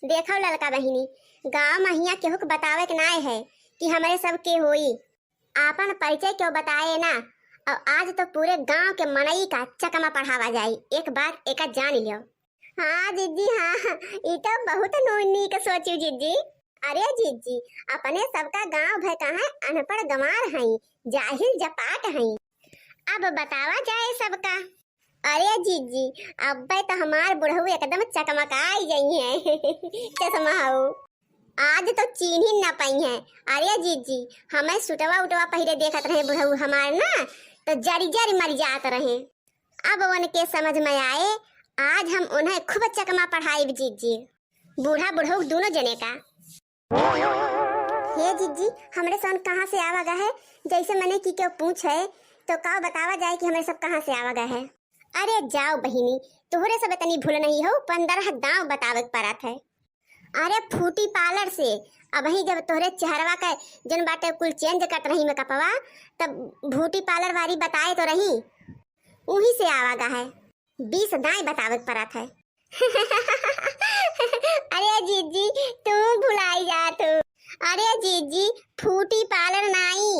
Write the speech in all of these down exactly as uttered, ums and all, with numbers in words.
देखो ललका बहिनी, गाँव महिया केहू के बतावे के नाय है कि हमरे सब के होई। आपन परिचय क्यों बताए ना, और आज तो पूरे गांव के मनई का चकमा पढ़ावा जाई। एक बार एका जान लियो। हाँ जिज्जी, हाँ, ई तो बहुत नो-, नीक सोचू जिज्जी। अरे जिज्जी, अपने सबका गांव भय कहाँ अनपढ़ गंवार हई, जाहिल जपाट हई। अब बतावा जाए सबका। अरे जिज्जी, अब्बे तो हमार बुढ़ऊ एकदम चकमकाई जइहें। चश्मा हऊ। आज तो चीन्ही न पइहें। अरे जिज्जी, हमें सुटवा उटवा पहिरे देखत रहे बुढ़ऊ हमार ना, तो जरी जरी मर जात रहे। अब उनके समझ में आए, आज हम उन्हें खूब चकमा पढ़ाइब जिज्जी, बूढ़ा बुढ़ऊ दोनों जने का। हे जिज्जी, हमरे सन कहाँ से आवा गा है? जैसे मने कि क्यों पूछे, तो का बतावा जाए कि हमरे सब कहाँ से आवा गा है? अरे जाओ बहिनी, तोहरे सब इतनी भूल नहीं हो, पंद्रह गाँव बतावे के परत है। अरे फूटी पार्लर से, अबही जब तोहरे चेहरवा के जन बाटे कुल चेंज करत रही मेकअपवा, तब ब्यूटी पार्लर वाली बताए तो रही, उही से आवा गा है। बीस दाई बतावे के परत है। अरे जिज्जी, तू भुलाई जात हो। अरे जिज्जी, फूटी पार्लर नाई,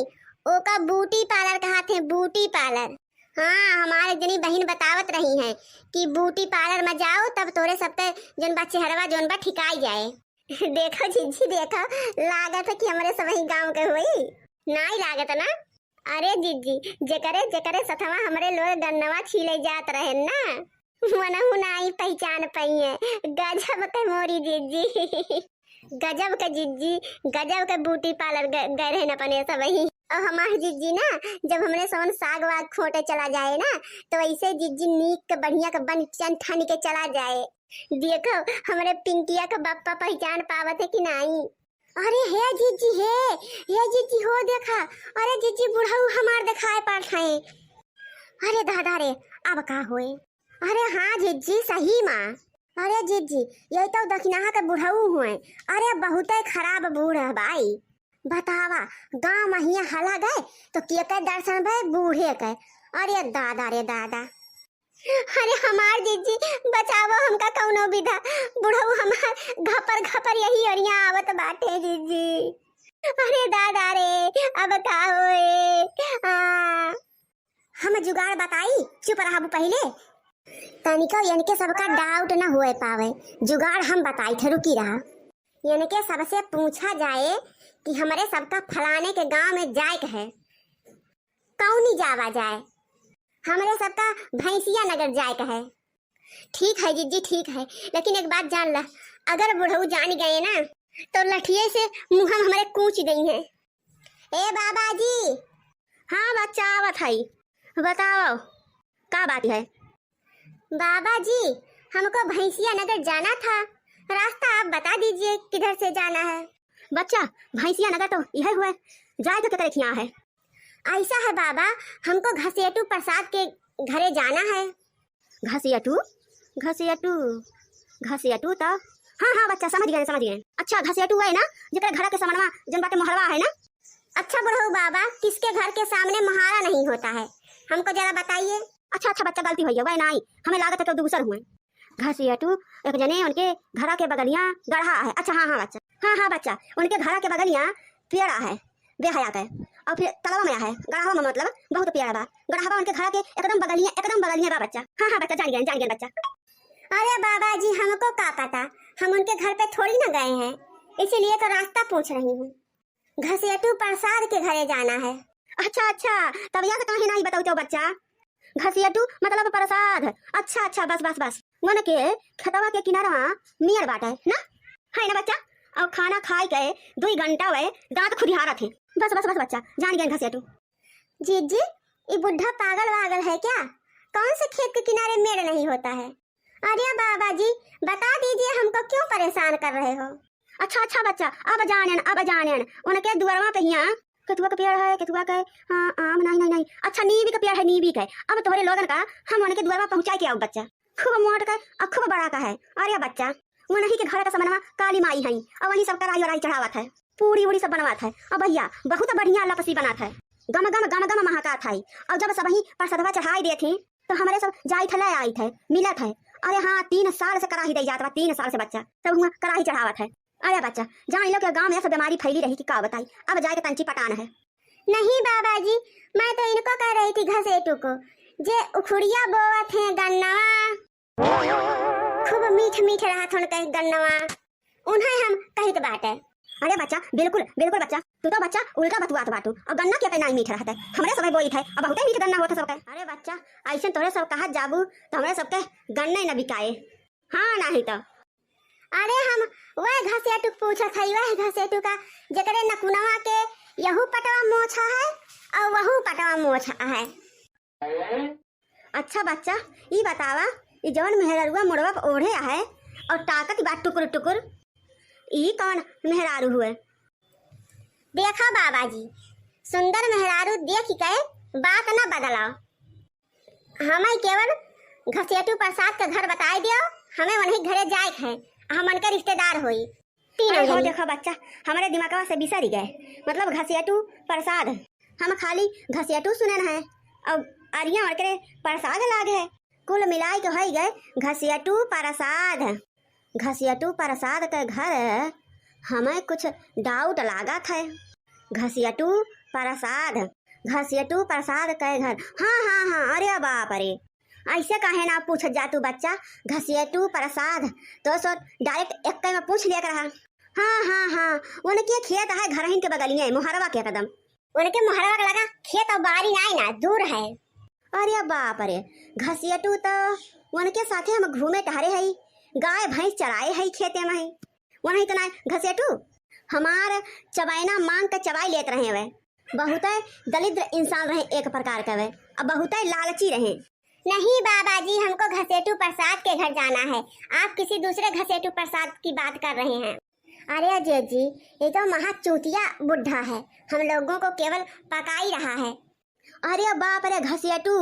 ओका बूटी पार्लर कहात है, बूटी पार्लर। हाँ, हमारे जनी बहिन बतावत रही हैं कि बूटी पार्लर में जाओ, तब तोरे सबके जौन बा चेहरवा जौन बा ठिकाई जाए। देखो जिज्जी, देखो, लागत है कि हमरे सबही गाँव के होई। नाई लागत ना? अरे जिज्जी, जेकरे जेकरे सथवा हमरे लोग गन्नवा छीले जात रहे ना, मनहु नाई पहचान पइहें। गजब के मोरी जिज्जी। गजब के जिज्जी, गजब के ब्यूटी पार्लर ग-, गए रहे न अपने सबही। और हमार जिज्जी ना, जब हमरे सवन साग वाग खोटे चला जाए ना, तो ऐसे जिज्जी नीक के बढ़िया के बन चन ठन के चला जाए। देखो, हमरे पिंकिया के बप्पा पहचान पावत है कि नाई? अरे हे जिज्जी हे, हे जिज्जी हो देखा, अरे जिज्जी बुढ़ऊ हमार देखाए पड़त हैं। अरे दादा रे, अब का होए? अरे हाँ जिज्जी, सही मा। अरे जिज्जी, यही तो दखिनाहा के बुढ़ऊ हुए। अरे बहुते खराब बूढ़ है भाई। बतावा, गाँव महिया हला गए तो के के दर्शन भए? बूढ़े के। अरे दादा रे दादा। अरे हमार जिज्जी, बचावो हमका कौनो विधा, बुढ़ऊ हमार घपर घपर यही ओरिया आवत बाटे जिज्जी। अरे दादा रे, अब का होए? आ। हम जुगाड़ बताई, चुप रहबू पहिले। तनिको इनके सबका डाउट न होए पावे, जुगाड़ हम बताई थे, रुकी रहा। इनके सबसे पूछा जाए कि हमरे सबका फलाने के गांव में जाए के है, कौनी जावा जाए? हमरे सबका भैंसिया नगर जाए के है। ठीक है जिज्जी, ठीक है, लेकिन एक बात जान ला, अगर बुढ़ऊ जान गए ना, तो लठिये से मुँह में हमरे कूच गई हैं। ए बाबा जी। हाँ बच्चा, आवत हई, बताओ, का बात है? बाबा जी, हमको भैंसिया नगर जाना था, रास्ता आप बता दीजिए किधर से जाना है। बच्चा, भैंसिया नगर तो यह हुए, जाए तो केकरे खिया है? ऐसा है बाबा, हमको घसेटू प्रसाद के घरे जाना है। घसेटू? घसेटू? घसेटू तो? हाँ, हाँ बच्चा, समझ गए, समझ गए। अच्छा, घसेटू है ना, जेकरे घर के सामनवा जन बाटे मोहरवा है ना? अच्छा बुढ़ऊ बाबा, किसके घर के सामने मोहारा नहीं होता है, हमको जरा बताइए। अच्छा, अच्छा बच्चा, गलती हुई है, वह नाई, हमें लागत है कि दूसर हुए। घसेटू, एक जने उनके घरा के बगलिया गढ़ा है। अच्छा, हाँ, हाँ बच्चा, हाँ, हाँ बच्चा, उनके घरा के बगलिया पेड़ा है, बेहया के, और फिर तलवा में है, गढ़ावा में मतलब बहुत पेड़ बा, गढ़ावा उनके घरा के एकदम बगलिया, एकदम बगलिया बा बच्चा। हाँ, हाँ बच्चा, जान गए, जान गए बच्चा। अरे बाबा जी, हमको का पता, हम उनके घर पे थोड़ी ना गए हैं, इसीलिए तो रास्ता पूछ रही हूँ। घसेटू प्रसाद के घरे जाना है। अच्छा, अच्छा, तब यहाँ से काहे नहीं बताऊ बच्चा? घसेटू मतलब प्रसाद। अच्छा, अच्छा, बस, बस, बस। उनके खेतवा के किनारवा मेड़ बाटे ना, है ना बच्चा? और खाना खाए के दुई घंटा वे दांत खुदिहारत है। बस, बस, बस बच्चा, जान गए घसेटू। जीजी, ये बुढ़ा पागल वागल है क्या? कौन से खेत के किनारे मेड़ नहीं होता है? अरे बाबा जी, बता दीजिए, हमको क्यों परेशान कर रहे हो? अच्छा, अच्छा बच्चा, अब जानेन, अब जानेन। उनके दुआरवा पे हियाँ केतुआ के पेड़ है, केतुआ के, हाँ, आम, नहीं, नहीं, नहीं। अच्छा, नीबी के पेड़ है, नीबी के। अब तोहरे लोगन का हम उनके दुआरवा पहुँचाए के आउब बच्चा। खूब मोट के और खूब बड़ा का है। अरे बच्चा, उन्हीं के घर का समनवा काली माई है, और वही सब कराई वराई चढ़ावत है, पूड़ी उड़ी सब बनवात है। और भैया, बहुत बढ़िया लपसी बनात है, गम गम गम गम महकात है। और जब सबही प्रसादवा चढ़ाई देत ही, तो हमरे सब जाइत है, ले आइत है, मिलत है। अरे हाँ, तीन साल से कराही दई जात बा, तीन साल से बच्चा सब हुआ कराही चढ़ावत है। अरे बच्चा, जान लो कि गाँव में ऐसा बीमारी फैली रही कि का बताई, अब जाए के तंची पटान है। नहीं बाबा जी, मैं तो इनको कह रही थी घसेटू को, जे उखुड़िया बोवत हैं गन्नवा, खूब मीठ मीठ रहत होन कहे गन्नवा, उन्हें हम कहित बाटे। अरे बच्चा, बिल्कुल बिल्कुल बच्चा, तू तो बच्चा उल्टा बतुआत बाटू। और गन्ना के नाई मीठ रहत है, हमरे सबे बोई थे, अब बहुते मीठ गन्ना होत है सबके। अरे बच्चा, ऐसे तोरे सब कहत जाबू तो हमरे सबके गन्ना ही न बिकाए। हाँ, नहीं तो। अरे हम वह घसेटू पूछत हई, वह घसेटू का, जेकरे नकुनवा के यहू पटवा मोछा है और वहू पटवा मोछा है। अच्छा बच्चा, ई बतावा, ई जवन मेहररुआ मुड़वा पे ओढ़े आहे और ताकत बा टुकुर टुकुर, ई कौन मेहरारू हुए? देखा बाबा जी, सुंदर मेहरारू देख के बात न बदलाओ। हमें केवल घसेटू प्रसाद के घर बताए दियो, हमें वहीं घरे जाए के है, हम उनके रिश्तेदार होई। तीनों अरे हो जने। देखो बच्चा, हमारे दिमागवा से बिसर ही गए, मतलब घसेटू प्रसाद। हम खाली घसेटू सुने न है और अरिया ओकरे प्रसाद लाग है। कुल मिलाई के होई गए घसेटू प्रसाद। घसेटू प्रसाद के घर हमें कुछ doubt लागत है। घसेटू प्रसाद, घसेटू प्रसाद के घर। हाँ हाँ हाँ, अरे बाप रे, ऐसे काहे ना पूछत जा तू बच्चा, घसेटू प्रसाद, तो सो direct एक में पूछ लिया रहा। हाँ हाँ हाँ, उनके खेत है घरहिन के बगलिए, मोहरवा के एकदम। उनके मोहरवा के लगा खेत और बारी नाई ना, दूर है। अरे बाप रे, घसेटू तो उनके साथे हम घूमे टहरे हई, गाय भैंस चराए हई खेते में। वही तो ना घसेटू, हमार चबैना मांग के चबाई लेत रहे वे। बहुते दलिद्र इंसान रहे एक प्रकार के वे, अब बहुते लालची रहे। नहीं बाबा जी, हमको घसेटू प्रसाद के घर जाना है, आप किसी दूसरे घसेटू प्रसाद की बात कर रहे हैं। अरे अजय जी, ये तो महा चूतिया बुढ़ा है, हम लोगों को केवल पका ही रहा है। अरे बाप रे घसेटू,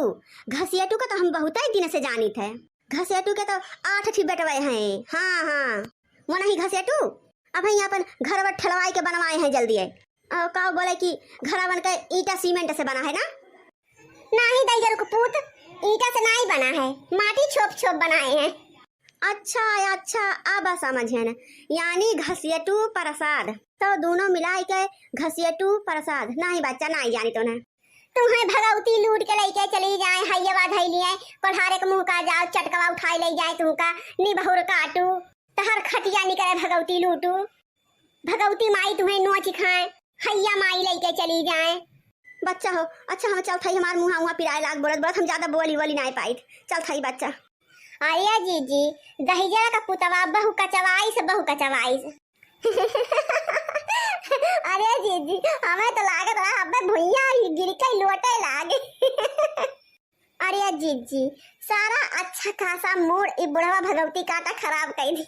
घसेटू का तो हम बहुते दिन से जानित है। घसेटू के तो आठ ठी बेटवे हैं। हाँ हाँ, वो नहीं घसेटू, अब ही अपन घर वर ठलवाई के बनवाए हैं जल्दी है। और का बोले कि घर बन के ईटा सीमेंट से बना है ना? नाही दैया रुक पूत, ईटा से नाही बना है, माटी छोप छोप बनाए हैं। अच्छा अच्छा, अब समझे न, यानी घसेटू प्रसाद। तो दोनों मिलाई के घसेटू प्रसाद। नाही बच्चा, नाही जानी तो ना। तुम्हें भगवती लूट के लेके चली जाए, हैया धैली है, कोल्हारे के मुंह का जाओ, चटकवा उठाए ले जाए तुमका, निबहुर काटू, तहर खटिया निकले भगवती लूटू, भगवती माई तुम्हें नोच खाए, हैया माई लेके चली जाए। बच्चा हो, अच्छा हम चल थई, हमार मुंह हुआ पिराए लाग बोलत बोलत, हम ज्यादा बोली बोली नाय पाइत। चल थई बच्चा। अरे जीजी, दहिजरा का पुतवा बहु कचवाइस, बहु कचवाइस। अरे जीजी, हमें तो लागत रहा अबे भुइया गिर के लोटे लागे। अरे जीजी, सारा अच्छा खासा मूड ई बुढ़वा भगवती काटा खराब कर दी।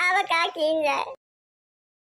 अब का कीन जाए?